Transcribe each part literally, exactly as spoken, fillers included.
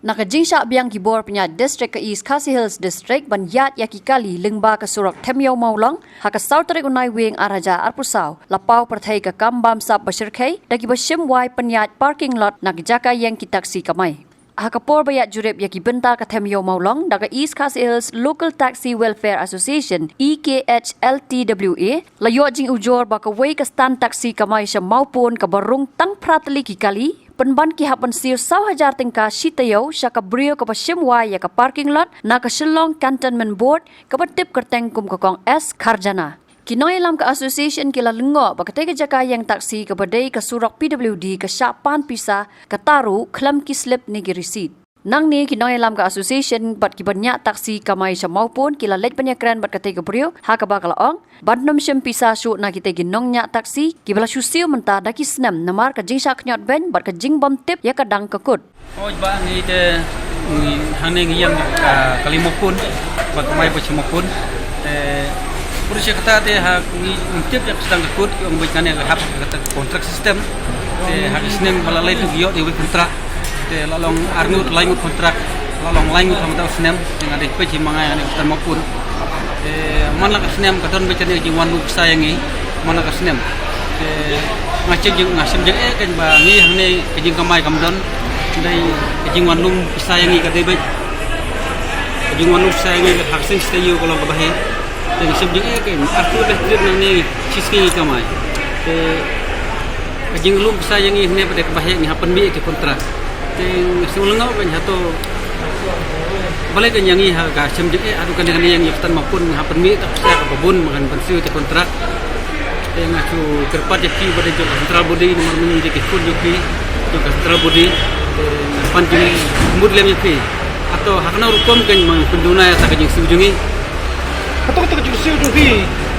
Na ka jingshah biang ki bor pynïaid district ka East Khasi Hills District ban ïaid ïa ki kali lyngba ka surok Themiu Mawlong, ha ka saw tarik u Naiwieng ar hajar arphew saw, la paw pyrthei ka kam bamsap ba shyrkhei da kiba shim wai pynïaid parking lot na ka jaka ïeng ki taxi kamai. Ha ka por ba ïaid jurip ïa ki bynta ka Themiu Mawlong da ka East Khasi Hills Local Taxi Welfare Association, E K H L T W A, la ïoh jingujor ba kawei ka stand taxi kamai sha Mawpun kaba rung tang phra tylli ki kali, pynban ki hap ban siew saw hajar tyngka shi taïew sha ka briew kaba shim wai ïa ka parking lot na ka Shillong Cantonment Board, kaba tip kyrteng kum ka Kong S Kharjana. Ki nongïalam ka association ki la lyngngoh ba katei ka jaka ïeng taxi kaba dei ka surok P W D ka shah pan pisa, kata ruh khlem ki slip ne ki receipt. Nangne ki nongïalam ka association bad kiba ñiah taxi kamai sha Mawpun ki la leit ban ïakren bad katei ka briew, ha kaba ka la ong ban nym shim pisa shuh na kitei ki nongñiah taxi kiba la shu siew mynta da ki snem namar ka jingshah khñiot beiñ bad ka jingbym tip ïa ka dang ka kut. Hooid bah, ngi te ngi hangne ngi ïeng, ah, kali Mawpun, ba kamai ba sha Mawpun. Te pur sha kata te ha ngi ngim tip ïa ka sdang ka kut, ki ong beit kane ka hap ha kata ka contract system. Te ha ka snem ba la leit tu ki ïoh dei wei contract. Te la long ar ngut lai ngut contract, la long lai ngut ha mynta u snem. Te nga dei peit hi ma nga hangne ka sdang Mawpun. Te man la ka snem ka don beit kane ka jingwan lum pisa ïa ngi. Man la ka snem. Te nga shem jing, nga shem jingeh kein ba ngi hangne ka jingkamai kam don. Dei ka jingwan lum pisa ïa ngi ka dei beit. Ka jingwan lum pisa ïa ngi ka thak sing shi taïew ka long kaba heh. Te nga shem jingeh kein artu dei trip nangne shi sngi ngi kamai. Te ka jinglum pisa ïa ngi hangne ba dei kaba heh ngi hap pynmih ïa ki contract. Te nga sngew lyngngoh kein hato balei kein ïa ngi ha ka shem jingeh haduh kane kane ïa ngi ha ka sdang Mawpun ngi hap pynmih ïa ka pisa kaba bun ba ngan pynsiew ïa ki contract. Te nga shu kyrpad ïa phi ba dei jong ka central body namar mynta ki khun jong phi jong ka central body. Te nga pan jingmut lem ïa phi. Hato ha kano rukom kein ba ngan pynduna ïa kata ka jingsiew jong ngi. Hato kata ka jingsiew jong phi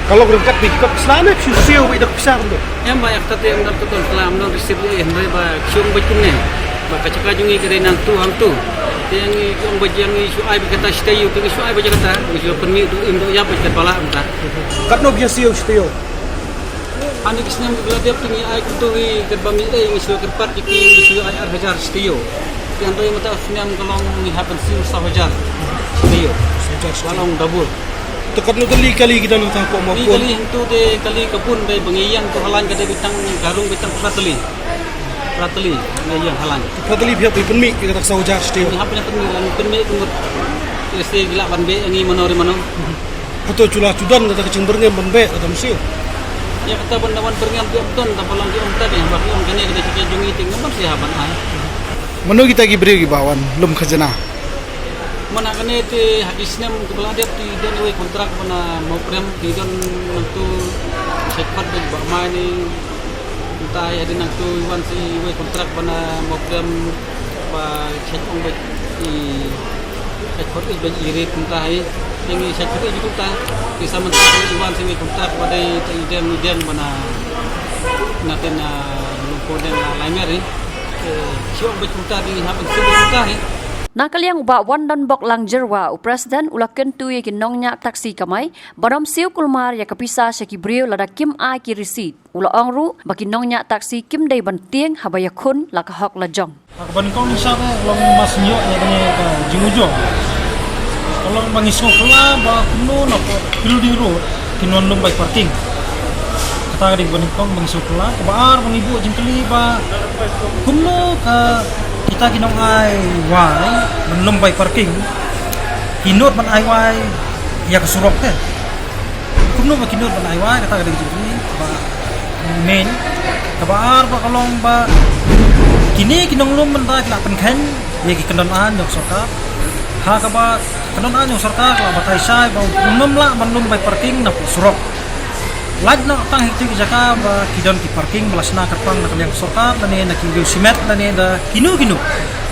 ka long ryngkat bad ki kot sla ne phi siew beit da ka pisa kumto? Em bah, ïa kata te em don, ka don sla, em don receipt ïa, hynrei ba ki ong beit kumne ba ka jaka jong ngi ka dei nangtu hangtu. Te ngi ki ong beit ïa ngi shu ai beit kata shi taïew, te ngi shu ai beit ïa kata, ngi shu pynmih duh im duh ïap beit katba lah mynta. Katno phi siew shi taïew? Hangne ki snem kiba la dep te ngi ai kumto hi, katba ngi ai ngi shu kyrpad ïa ki, ngi shu ai ar hajar shi taïew. Te hynrei mynta u snem ka long ngi hap ban siew saw hajar shi taïew. Saw hajar shi taïew. Ka long double. Te katno tylli kali ki don hangta hapoh Mawpun? Kali hangtu te kali ka bun, dei ba ngi ïeng tu ha lain ka dei beit tang, ka rung beit tang phra tylli. Phra tylli ngi ïeng ha lain. Phra tylli phi hap pynmih ïa kata ka saw hajar shi taïew? Ngi hap pynmih, pynmih kumno. Lehse ki lah ban beh ïa ngi mano re mano. Hato shu la shu don kata ka jingbyrngem ban beh kata mynsiem? Ïa kata ban da wan byrngem te ym don, da ba long ki ong ta dei ba ki ong kane ka dei ka jong ngi te ngam ban sih ha ban ai. Mano kita ki briew kiba wan lum khajna? Mynta kane te ha ki snem kiba la dep te don iwei kontrak ba na Mawprem, te don nangtu shait phot bad ba mai ne. Mynta hi hadien nangtu i wan sa iwei kontrak ba na Mawprem ba shait ong bad i shait phot i bad i rit mynta hi. Te ngi shait phot i bad mynta te sa mynta i wan sa iwei kontrak ba dei te i deng i deng ba na na te na Lumpur deng na Laimer hi. Te shi ong bad mynta te ngi hap ban shu mynta hi. Na ka liang u Bah Wandonbok Langjyrwa, u President, u la kyntu ïa ki nongñiah taxi kamai ban ym siew kulmar ïa ka pisa sha ki briew lada kim ai ki receipt. U la ong ruh ba ki nongñiah taxi kim dei ban tieng haba ïakhun la ka hok la jong. Ka ban kong sha ka long mas ñiuh ïa kane ka jingujor. Ka long ba ngi sngewkla ba kumno na ko building road kin wan lum bai parking. Kata ka dei ka ban kong ba ngi sngewkla. Kaba ar ba ngi buh jingkylli ba kumno ka kita ki nong ai wai ban lum bai parking. Ki nud ban ai wai ïa ka surok te. Kumno ba ki nud ban ai wai, kata ka dei ka jingkylli kaba main. Kaba ar ba ka long ba kine ki nonglum mynta ki la pynkheiñ ïa ki kyndon aiñ jong sorkar. Ha kaba kyndon aiñ jong sorkar ka la batai shai ba ym lah ban lum bai parking na surok. Lait noh tang ha ki jaka ba ki don ki parking ba la shna kyrpang na ka liang sorkar lane na ki riew shimet lane da kino kino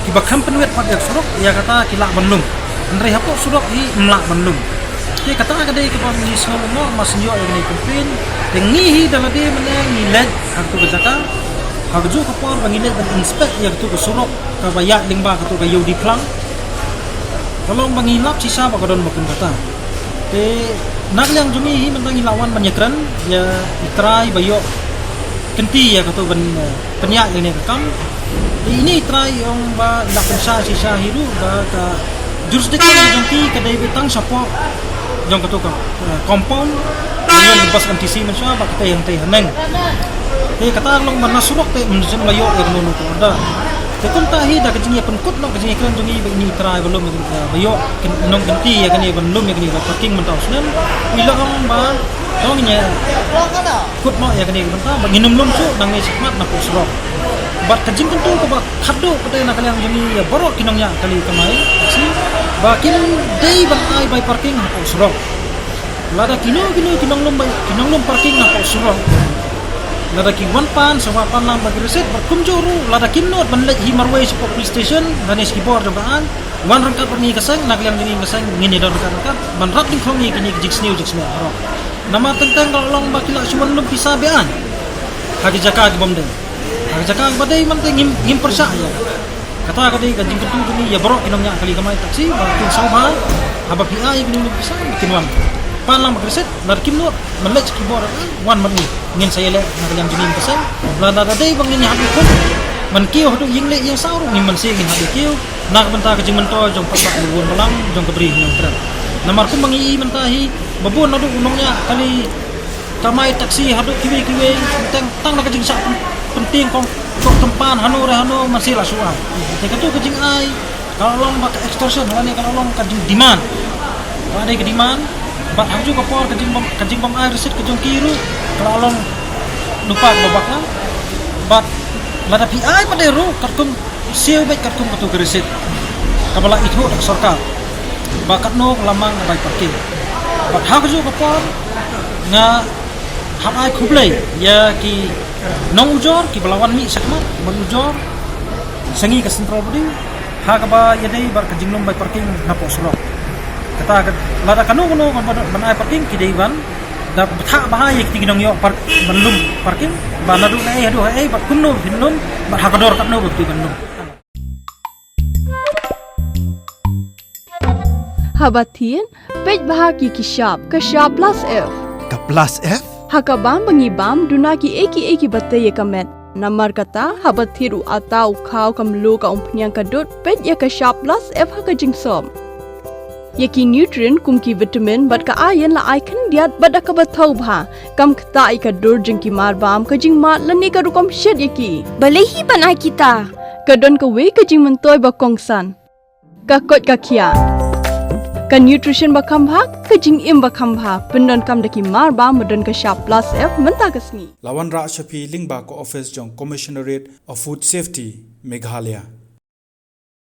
kiba kham pynwit pat ïa ka surok, ïa kata ki lah ban lum. Hynrei hapoh surok hi ym lah ban lum. Te kata ka dei kaba ngi sngew lyngngoh, ma sngew ïa kane ka complain. Te ngi hi da lade mynne ngi leit ha katu ka jaka. Ha kajuh ka por ba ngi leit ban inspect ïa katu ka surok kaba ïaid lyngba katu ka Ïewdiphlang, ka long ba ngi lap shisha ba ka don ba kum kata. Te na ka liang jong ngi hi mynta ngi la wan ban ïakren ïa i trai ba ïoh kynti ïa kato ban, eh, pynïaid ïa kane ka kam. Te ine i trai i ong ba i la pynshai shisha hi ruh ba ka jurisdiction jong ki ka dei beit tang shapoh jong kato ka, eh, compound. Ïa ka bus M T C mynshuwa ba katei hangtei haneng. Te kata long ba na surok te ym shym la ïoh ïa kano kano ka order. Te kumta hi da ka jingïapynkut noh ka jingïakren jong ngi ba ine i trai ba lum, eh, ba ïoh kyn-, nongkynti ïa kane ban lum ïa kane ka parking mynta u snem. I la ong ba to ngin ïa kut noh ïa kane ka bynta ba ngin ym lum shuh nangne shakhmat napoh surok. Bad ka jingkyntu kaba khatduh pat na ka liang jong ngi ïa baroh ki nongñiah kali kamai taxi ba kim dei ban ai bai parking hapoh surok. Lada kino kino ki nonglum bai, ki nonglum parking hapoh surok, lada ki wan pan sa wan pan lang bad ki receipt, bad kumjuh ruh lada kim nud ban leit hi marwei shapoh police station lane sha ki bor jong ka aiñ, wan ryngkat bad ngi ka seng, na ka liang jong ngi ka seng ngin ïa don ryngkat ryngkat ban rat lyngkhong ïa kine ki jingsniew jingsmeh baroh. Namar teng teng ka la long ba ki la shu wan lum pisa be-aiñ ha ki jaka ki bym dei. Ha ki jaka ba dei man te ngim, ngim pyrshah ïa ka. Kata ka dei ka jingkyntu jong ngi ïa baroh ki nongñiah kali kamai taxi ba kin sngewbha haba phi ai ïa ki nongñiah pisa kin wan pan lang bad ki receipt, lada kim nud ban leit sha ki bor, wan bad ngi, ngin sa ïaleh na ka liang jong ngi ka seng. Lada dei ba ngin ïa hap ïa khun ban kiew haduh ïing leh ïing saw ruh ngim banse, ngin hap ïa kiew na ka bynta ka jingmyntoi jong paidbah bun balang jong ka Bri Hynñiewtrep. Namar kumba ngi i mynta hi ba bun naduh u nongñiah kali kamai taxi haduh kiwei kiwei, tang, tang na ka jingshah pyn-, pyntieng kong, kong kympan hano re hano, man seh la shu ai. Te kato ka jingai ka la long ba ka extortion lane ka la long ka jingdemand. Ba dei ka demand bad ha kajuh ka por ka jingbym, ka jingbym ai receipt ka jong ki ruh ka la long lypa kaba bakla. Bad lada phi ai pat de ruh katkum siew beit katkum kato ka receipt kaba la ithuh da ka sorkar ba katno ka la mang ka bai parking. Bad ha kajuh ka por nga hap ai khublei ïa ki nongujor kiba la wan mih shakhmat ban ujor sha ngi ka central body ha kaba ïadei bad ka jinglum bai parking napoh surok. Kata ka, lada kano kano ban, ban ai parking ki dei ban da bthah bha ïa kiti ki nongïoh park ban lum parking ba naduh naei haduh haei bad kumno phin lum bad ha ka dor katno ba phi ban lum. Haba thied, peit bha ki ki shap, ka shap plus F. Ka plus F? Ha ka bam ba ngi bam, duna kiei kiei kiba tei ïa ka met. Namar kata, haba thied u atta, u khaw, ka mluh, ka umphniang, ka dud, peit ïa ka shap plus F ha ka jingsop. Ïa ki nutrient kum ki vitamin bad ka iron la ai khyndiat bad da kaba thaw bha. Kam ktah ïa ka dur jong ki mar bam, ka jingmad lane ka rukom shet ïa ki. Balei hi ban ai kita? Ka don kawei ka jingmyntoi ba kongsan. Ka koit ka khiah. Ka nutrition ba kham bha, ka jingim ba kham bha. Pyndonkam da ki mar bam ba don ka shap plus F mynta ka sngi. La wanrah sha phi lyngba ka office jong Commissionerate of Food Safety, Meghalaya.